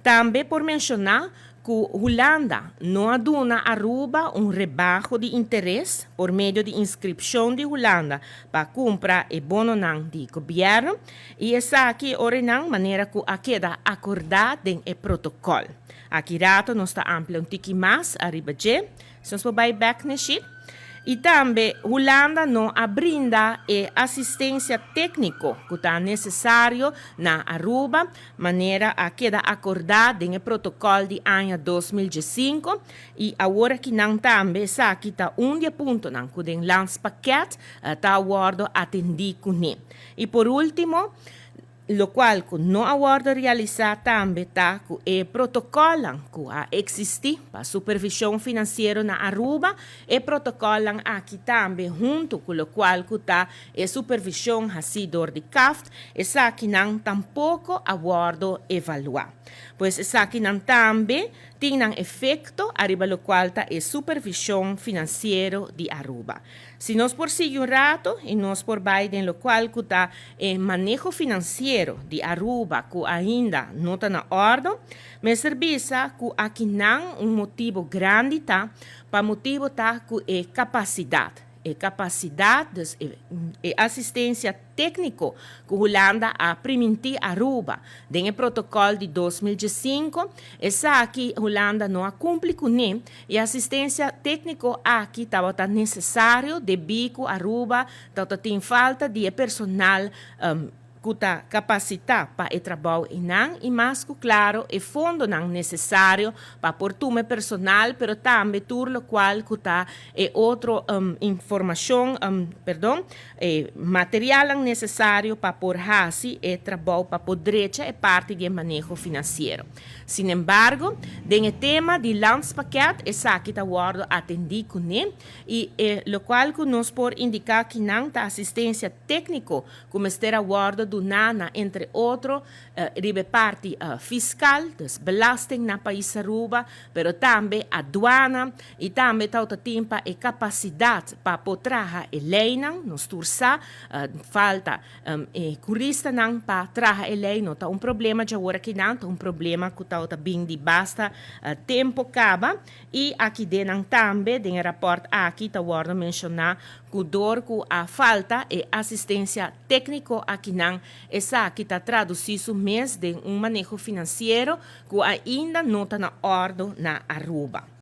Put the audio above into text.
Tambe por menciona cu Hulanda no a duna Aruba un rebaho di interes por medio di inscripcion di Hulanda pa cumpra e bononan di gobierno y esaki ora nan manera cu a keda acorda den e protocol. Aki rato nos ta amplia un tiki mas ariba dje. Si nos por bay back na sheet. Y tambe Hulanda no a brinda e asistencia tecnico cu ta necesario na Aruba manera a keda acorda den e protocol di aña 2015 y awor aki nan tambe esaki ta un di e puntonan cu den landspakket ta wordo atendi cune. Y por ultimo, locual cu no a wordo realisa tambe ta cu e protocolnan cu a existi pa supervision financiero na Aruba, e protocolnan aki tambe hunto cu locual cu ta e supervision haci door di CAFT, esakinan tampoco a wordo evalua. Pues esakinan tambe tin nan efecto ariba locual ta e supervision financiero di Aruba. Si nos por sigui un rato y nos por bay den locual cu ta e maneho financiero di Aruba cu ainda no ta na ordo, mester bisa cu akinan un motibo grandi ta pa motibo ta cu e capacidad, e capacidad, dus e asistencia tecnico cu Hulanda a priminti Aruba den e protocol di 2015, esaki Hulanda no a cumpli cune. E asistencia tecnico aki tabata necesario debi cu Aruba tabata tin falta di e personal cu ta capacita pa e trabou einan y mas cu claro e fondonan necesario pa por tuma e personal pero tambe tur locual cu ta e otro informacion, perdon, e materialnan necesario pa por haci e trabou pa por drecha e parti di e maneho financiero. Sinembargo, den e tema di landspakket esaki ta wordo atendi cune y e locual cu nos por indica kinan ta asistencia tecnico cu mester a wordo duna na entre otro riba e parti fiscal, dus belasting na pais Aruba, pero tambe aduana y tambe tawata tin pa e capacidad pa por traha e leynan. Nos tur sa, falta e juristanan pa traha e ley no ta un problema djawor akinan, ta un problema cu tawata bin di basta tempo caba. Y aki den nan tambe, den e raport aki ta wordo menciona cu door cu a falta e asistencia tecnico akinan, esaki ta traduci su mes den un maneho financiero cu ainda no ta na ordo na Aruba.